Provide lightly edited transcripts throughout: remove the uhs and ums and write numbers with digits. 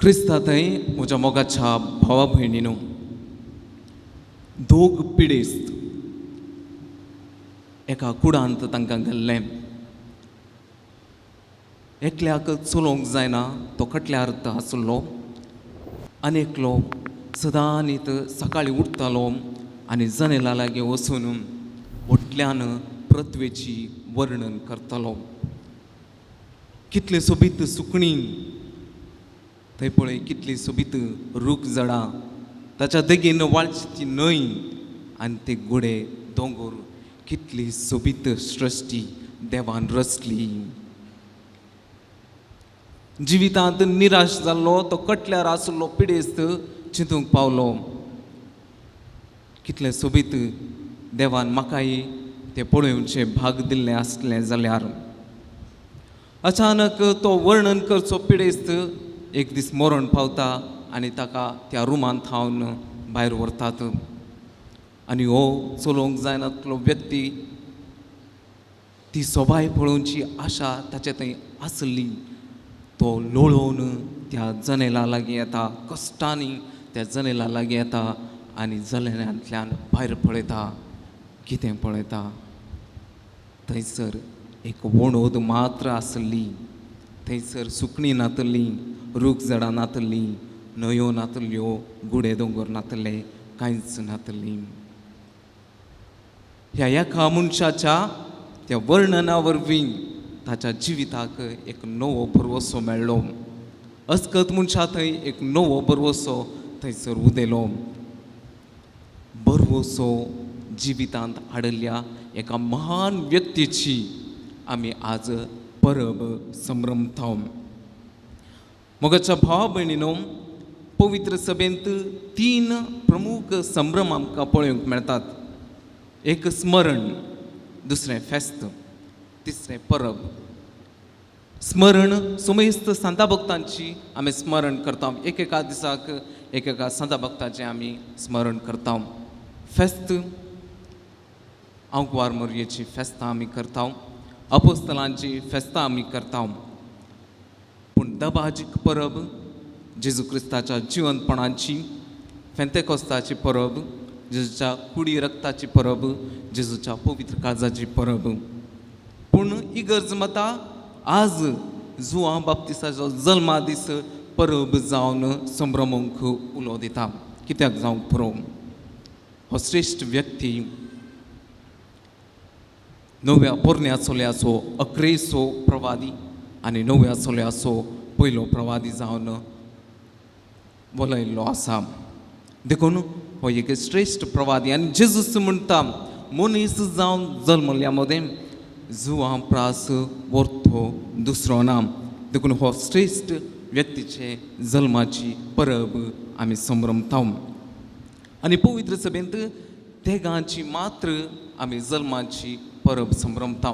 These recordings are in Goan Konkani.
क्रिस्ता थंय म्हज्या मोगाच्या भावा भयणीनो, दोग पिडेस्त एका कुडांत तांकां घाल्लें. एकल्याक चलोवंक जायना, तो खटल्यार आसलो आनी एकलो सदांनीत सकाळीं उठतालो आनी जनेला लागीं वचून व्हडल्यान पृथ्वेची वर्णन करतालो. कितले सोबीत सुकणीं थंय पळय, कितली सोबीत रूख झाडां, ताच्या देगेन वाळची ती न्हंय आनी ते गुडे दोंगर, कितली सोबीत सृश्टी देवान रचली. जिवितांत निराश जाल्लो तो कटल्यार आसलो पिडेस्त चिंतूंक पावलो, कितलें सोबीत देवान म्हाकाय तें पळोवचें भाग दिल्लें आसलें जाल्यार. अचानक तो वर्णन करचो पिडेस्त एक दीस मरण पावता आनी ताका त्या रुमांत थावन भायर व्हरतात आनी हो चलोवंक जायनातलो व्यक्ती ती सोबाय पळोवची आशा ताचे थंय आसली. तो लोळोवन त्या जनेला लागीं येता, कश्टांनी त्या जनेला लागीं येता आनी जनेलांतल्यान भायर पळयता. कितें पळयता? थंयसर एक वणोद मात्र आसली. थंयसर सुकणीं नातली, रूख झाडां नातली, न्हंयो नातल्यो, गुडे दोंगर नातले, कांयच नातली. ह्या एका मनशाच्या त्या वर्णना वरवीं ताच्या जिविताक एक नवो भरवसो मेळ्ळो. अस्कत मनशा थंय एक नवो भरवसो थंयसर उदेलो. भरवसो जिवितांत हाडिल्ल्या एका महान व्यक्तीची आमी आज परब संभ्रमता. मोगाच्या भावा भयणीनो, पवित्र सभेंत तीन प्रमुख संभ्रम आमकां पळोवंक मेळटात. एक स्मरण, दुसरें फेस्त, तिसरें परब. स्मरण, सुमेस्त सांता भक्तांची आमी स्मरण करता. एक एका दिसाक एक एका सांता भक्ताचें आमी स्मरण करता. फेस्त, आंकवार मोरयेची फेस्तां आमी करता, अपोस्तलांची फेस्तां आमी करता. पूण दबाजीक परब, जेजू क्रिस्ताच्या जिवंतपणाची फेंतेकोस्ताची परब, जेजूच्या कुडी रक्ताची परब, जेजूच्या पवित्र काळजाची परब. पूण इगर्ज माता आज जुवां बाप्तिसाचो जल्मा दीस परब जावन संभ्रमूंक उलो दिता. कित्याक जावंक पुरो? हो श्रेश्ठ व्यक्ती नव्या पोरण्या चोल्याचो अक्रेसो प्रवादी आनी नव्या चोल्याचो पयलो प्रवादी जावन वलयल्लो आसा. देखून हो एक श्रेश्ठ प्रवादी आनी जेजूस म्हणटा, मनीस जावन जल्मल्या मदें जुवां प्रास वर्थो दुसरो ना. देखून हो श्रेश्ठ व्यक्तीचे जल्माची परब आमी संभ्रमता आनी पवित्र सभेंत तेगांची मात्र आमी जल्माची परब संभ्रमता.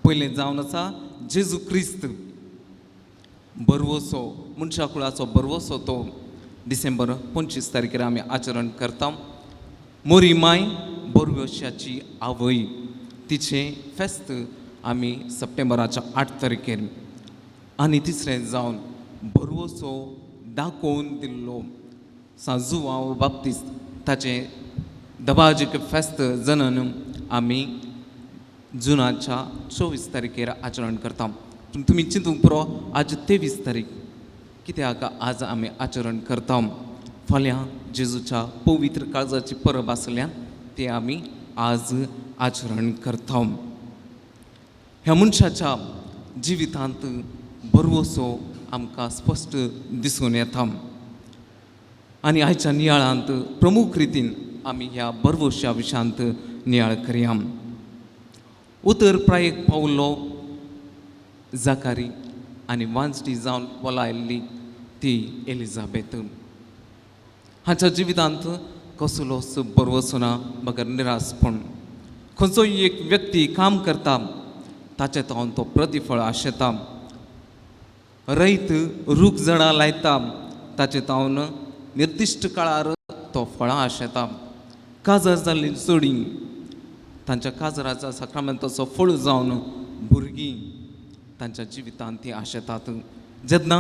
पयलें जावन आसा जेजू क्रिस्त, बरवसो, मनशा कुळाचो बरवसो. तो डिसेंबर 25 तारखेर आमी आचरण करता. मोरी माय, बोरवशाची आवय, तिचें फेस्त आमी सप्टेंबराच्या 8 तारखेर. आनी तिसरें जावन बरवसो दाखोवन दिल्लो साजुवाव बाप्तिस्त, ताचें दबाजीक फेस्त जनन आमी जुनाच्या 24 तारखेर आचरण करता. पूण तुमी चिंतूंक पुरो, आज 23 तारीख, कित्याक आज आमी आचरण करता? फाल्यां जेजूच्या पवित्र काळजाची परब आसल्यान ती आमी आज आचरण करता. ह्या मनशाच्या जिवितांत बरवसो आमकां स्पश्ट दिसून येता आनी आयच्या नियाळांत प्रमुख रितीन आमी ह्या बरवश्या विशयांत नियाळ करया. उतर प्रायेक पावलो जाकारी आनी वांजटी जावन वलायल्ली ती एलिजाबेथ, हाच्या जिवितांत कसलोच बरवसो ना, बगर निरासपण. खंयचोय एक व्यक्ती काम करता, ताचे तावन तो प्रतिफळ आशेता. रयत रूख झाडां लायता, ताचे तावन निर्दिश्ट काळार तो फळां आशेता. काजार जाल्ली चोडी, तांच्या काजराच्या साक्रामेंताचो फळ जावन भुरगीं तांच्या जिवितांत ती आशेतात. जेन्ना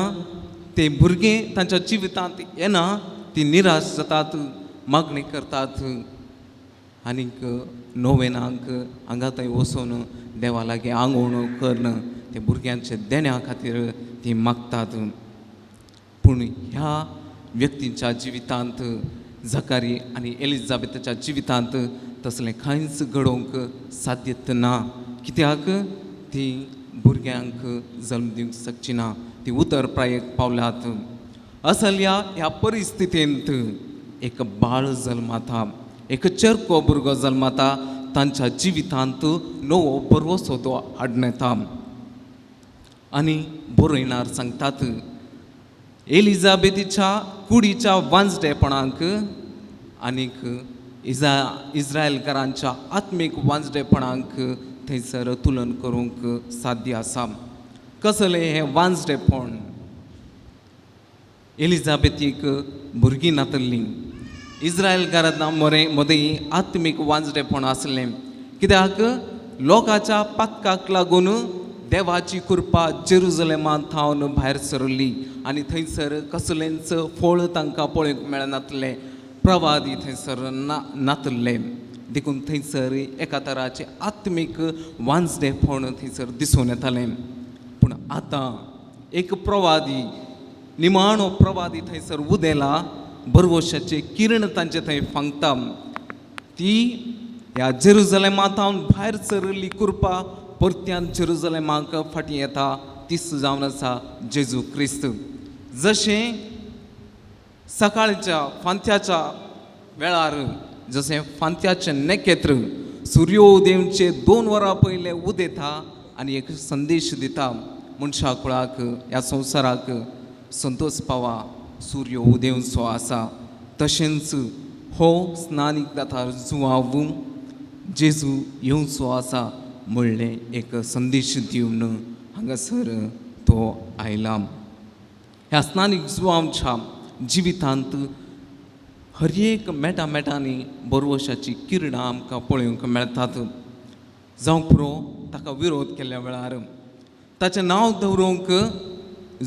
ते भुरगें तांच्या जिवितांत येना, ती निराश जातात, मागणी करतात आनीक नोवेनाक हांगा थंय वचून देवा लागीं आंगवण करून ते भुरग्यांच्या देण्या खातीर ती मागतात. पूण ह्या व्यक्तींच्या जिवितांत, जकारी आनी एलिजाबेथाच्या जिवितांत तसलें कांयच घडोवंक साध्यत ना. कित्याक ती भुरग्यांक जल्म दिवंक शकची ना, ती उतर प्रायेक पावल्यात. असल्या ह्या परिस्थितींत एक बाळ जल्माता, एक चरको भुरगो जल्माता, तांच्या जिवितांत नवो भरवसो तो हाडून येता. आनी बरयणार सांगतात, एलिजाबेथीच्या कुडीच्या वांजडेपणाक आनीक इस्रायलकारांच्या आत्मीक वांजडेपणाक थंयसर तुलन करूंक साध्य आसा. कसलें हें वांजडेपण? एलिजाबेथीक भुरगीं नातल्लीं, इस्रायलकारां मरे मदीं आत्मीक वांजडेपण आसलें. कित्याक लोकांच्या पातकाक लागून देवाची कृपा जेरुजलेमांत थावन भायर सरली आनी थंयसर कसलेंच फळ तांकां पळोवंक मेळनातलें, प्रवादी थंयसर ना नातल्ले. देखून थंयसर एका तराचें आत्मीक वांजडेपण थंयसर दिसून येतालें. पूण आतां एक प्रवादी, निमाणो प्रवादी थंयसर उदेला, बरवशाचें किरण तांचे थंय फांगता. ती ह्या जेरुजलेमा थावन भायर सरिल्ली कृपा परत्यान जेरुजलेमाक फाटीं येता. तीच जावन आसा जेजू क्रिस्त. जशें सकाळच्या फांत्याच्या वेळार, जशें फांत्याचें नखेत्र सुर्योदयचे 2 वरां पयलें उदेता आनी एक संदेश दिता मनशा कुळाक, ह्या संवसाराक संतोष पावा, सूर्य उदेवचो आसा. तशेंच हो स्नानीक दातार जुवाव जेजू येवचो आसा म्हणलें एक संदेश दिवन हांगासर तो आयला. ह्या स्नानीक जुवांच्या जिवितांत हर एक मेटा मेटांनी बरवशाची किरणां आमकां पळोवंक मेळटात. जावंक पुरो ताका विरोध केल्ल्या वेळार ताचें नांव दवरूंक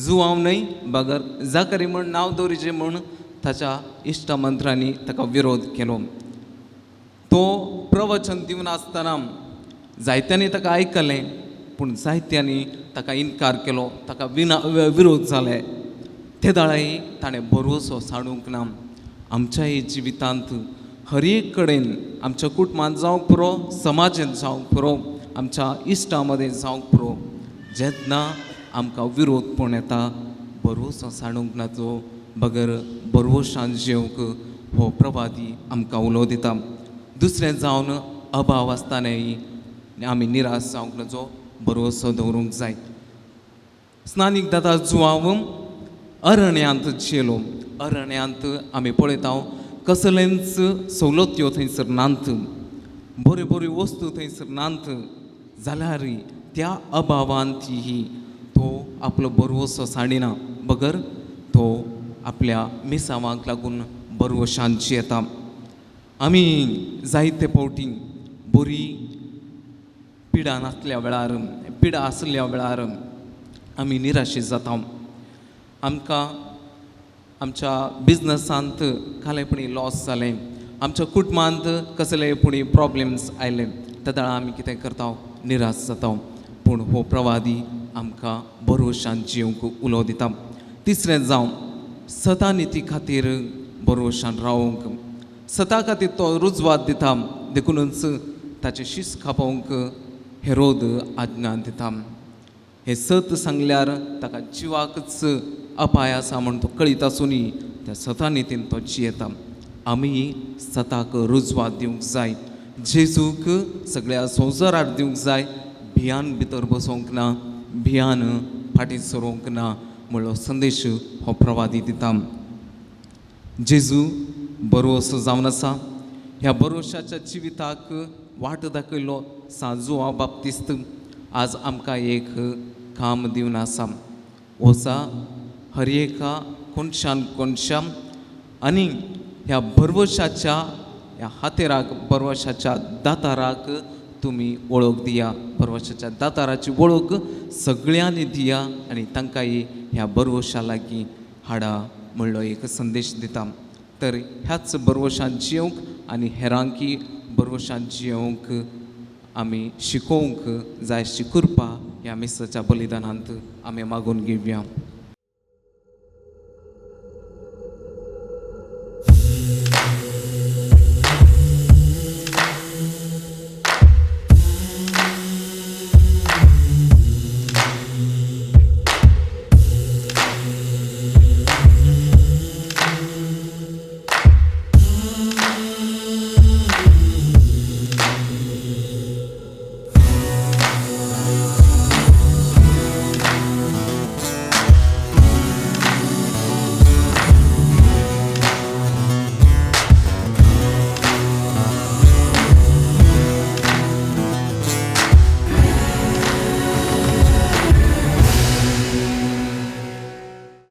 जुवांव न्हय बगर जाकरी म्हूण नांव दवरिचें म्हूण ताच्या इश्टा मंत्रांनी ताका विरोध केलो. तो प्रवचन दिवन आसतना जायत्यांनी ताका आयकलें, पूण जायत्यांनी ताका इनकार केलो, ताका विरोध जाले. ते दाळाय ताणें भरवसो साडूंक ना. आमच्याय जिवितांत हर एक कडेन, आमच्या कुटुंबांत जावंक पुरो, समाजांत जावंक पुरो, आमच्या इश्टां मदें जावंक पुरो, जेन्ना आमकां विरोध पण येता भरवसो साडूंक ना जो बगर भरवशान जेवंक हो प्रवादी आमकां उलो दिता. दुसरें जावन अभाव आसतनाय आमी निराश जावंक नजो, भरवसो दवरूंक जाय. स्नानीक दादा जुवाव अरण्यांत झेलो. अरण्यांत आमी पळयता कसलेंच सवलत्यो थंयसर नात, बऱ्यो बऱ्यो वस्तू थंयसर नात, जाल्यार त्या अभावांत ही तो आपलो भरवसो साडिना बगर तो आपल्या मिसावांक लागून भरवशान जियेता. आमी जायते फावटी बरी पिडा नासल्या वेळार, पिडा आसल्या वेळार आमी निराशे जाता. आमकां आमच्या बिजनसांत कालेपणी लॉस जालें, आमच्या कुटुंबांत कसले पुणी प्रॉब्लम्स आयले, तेदळा आमी कितें करता, निराश जाता. पूण हो प्रवादी आमकां भरवशान जिवंक उलो दिता. तिसरें जावं सता निती खातीर भरवशान रावंक, सता खातीर तो रुजवात दिता, देखूनच ताचें शीस खापोवंक हेरोद आज्ञा दिता. हें सत सांगल्यार ताका जिवाकच अपाय आसा म्हूण तो कळीत आसुनूय त्या सता नितीन तो जियेता. आमी सताक रुजवात दिवंक जाय, जेजूक सगळ्या संवसाराक दिवंक जाय. भियान भितर बसोवंक ना, भियान फाटीं सरोवंक ना म्हणलो संदेश हो प्रवादी दिता. जेजू बरोसो जावन आसा. ह्या बरोशाच्या जिविताक वाट दाखयलो सांजुआ बाप्तिस्त आज आमकां एक काम दिवन आसा. वचा हर एका कोनशान कोनशान आनी ह्या भरवशाच्या ह्या हातेराक, भरवशाच्या दाताराक तुमी वळख दिया. भरवशाच्या दाताराची वळख सगळ्यांनी दिया आनी तांकांय ह्या भरवशा लागीं हाडा म्हणलो एक संदेश दिता. तर ह्याच भरवशान जियोवंक आनी हेरांकी भरवशान जियोवंक आमी शिकोवंक जाय अशी कृपा ह्या मिसाच्या बलिदानांत आमी मागून घेवया.